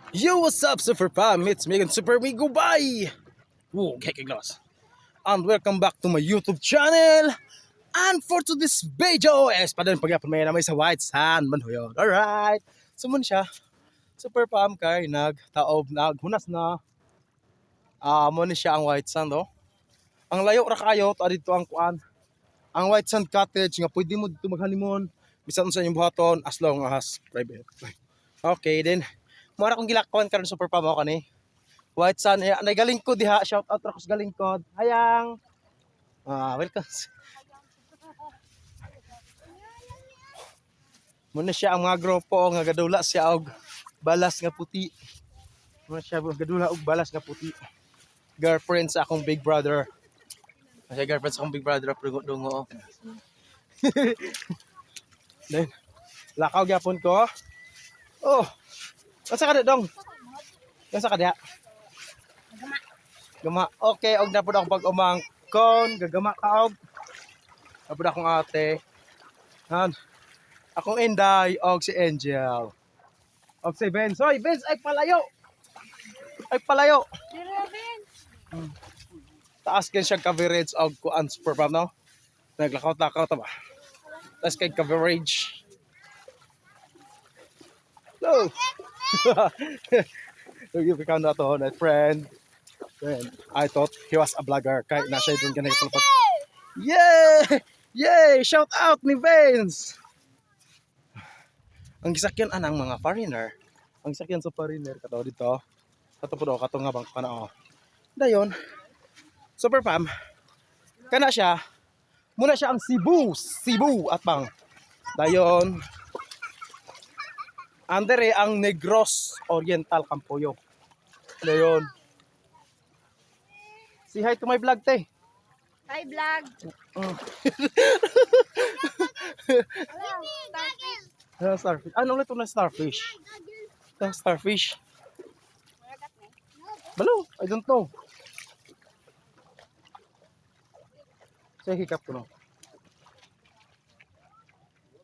Yo, what's up, Super Fam? It's Megan Super Migo. Bye! Whoa, kay glass. And welcome back to my YouTube channel. And for today's video, es pa din pagyapon may namay sa White Sand Manjuyod. Alright. So mun siya. Super Fam kay nagtaob, naghunas na. Ah, mo ni siya ang White Sand, oh. Ang layo ra kayo to dito ang kuan. Ang White Sand Cottage nga pwede mo dito mag-honeymoon. Bisan unsa inyong buhaton as long as private. Okay, then mura kong gilakwan karon, Super Fam, ako kani. White Sand, eh, nay galingkod diha, shout out ra ko sa galingkod. Hayang. Ah, welcome. Muna siya ang mga grupo nga gadula siya og balas nga puti. Muna siya gadula og balas nga puti. Girlfriend sa akong big brother. Siya girlfriend sa akong big brother pero dungo. Then lakaw gyapon ko. Oh. Unsa ka dong? Unsa ka diha? Gama. Okay, og na pud akong pag-umangkon, gagama ka og. Na pud akong ate. Han. Akong Inday og si Angel. Og si Vince. Hoy, Vince, ay palayo. Ay palayo. Taas kay siya coverage og kuan, Super Fam, no? Naglakaw-lakaw ta ba? Taas kay coverage. No. Nag ka na to, na friend. Friend. I thought he was a vlogger kay na siya dun ganay palpat. Yay! Yay! Shout out ni Vince! Ang gisakyan anang mga foreigner. Ang gisakyan sa foreigner kato dito. Kato po daw kato nga bangko kana, oh. Dayon. Super Fam. Kana siya. Muna siya ang Cebu, Cebu at bang. Dayon. Andere ang Negros Oriental Campuyo. Dayon. Say hi to my vlog, te. Hi, vlog. Starfish. Ah, starfish. Ano ulit na starfish? Ah, starfish. Balo, I don't know. Say hikap ko no.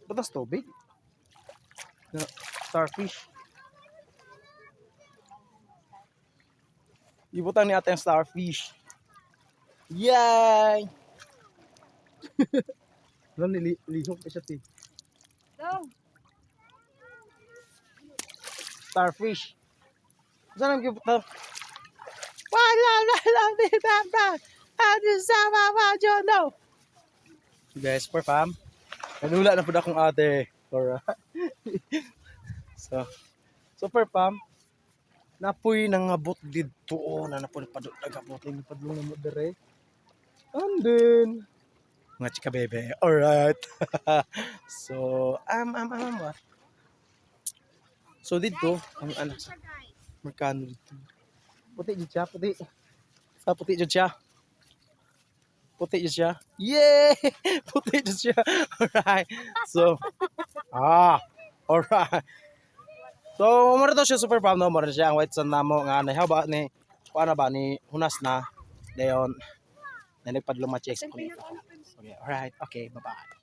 But that's tubig. Na, starfish. Ibutang ni ate ang starfish. Yay! Ano nilihok pa siya, ti. Dong. Starfish. Saan ang gibutang? Wala la la di ba ba. Ano sa mama know? Guys, for fam. Nanula na pud akong ate. Alright. So, super fam. Napoy nangabot didto, oh, na napoy padung nagabot ini padung na mo dire. And then mga chika bebe. Alright. So, what? So dito, ang ano, merkano dito. Puti jud siya, puti. Sa puti jud siya. Puti jud siya. Yay! Puti jud siya. Alright. So, ah, alright. So, mura to siya, Super Fam, no? Mura siya ang White Sand namo nga na haba ni kuan na ba ni hunas na dayon na nagpadlong ma-check. Okay, alright. Okay, bye-bye.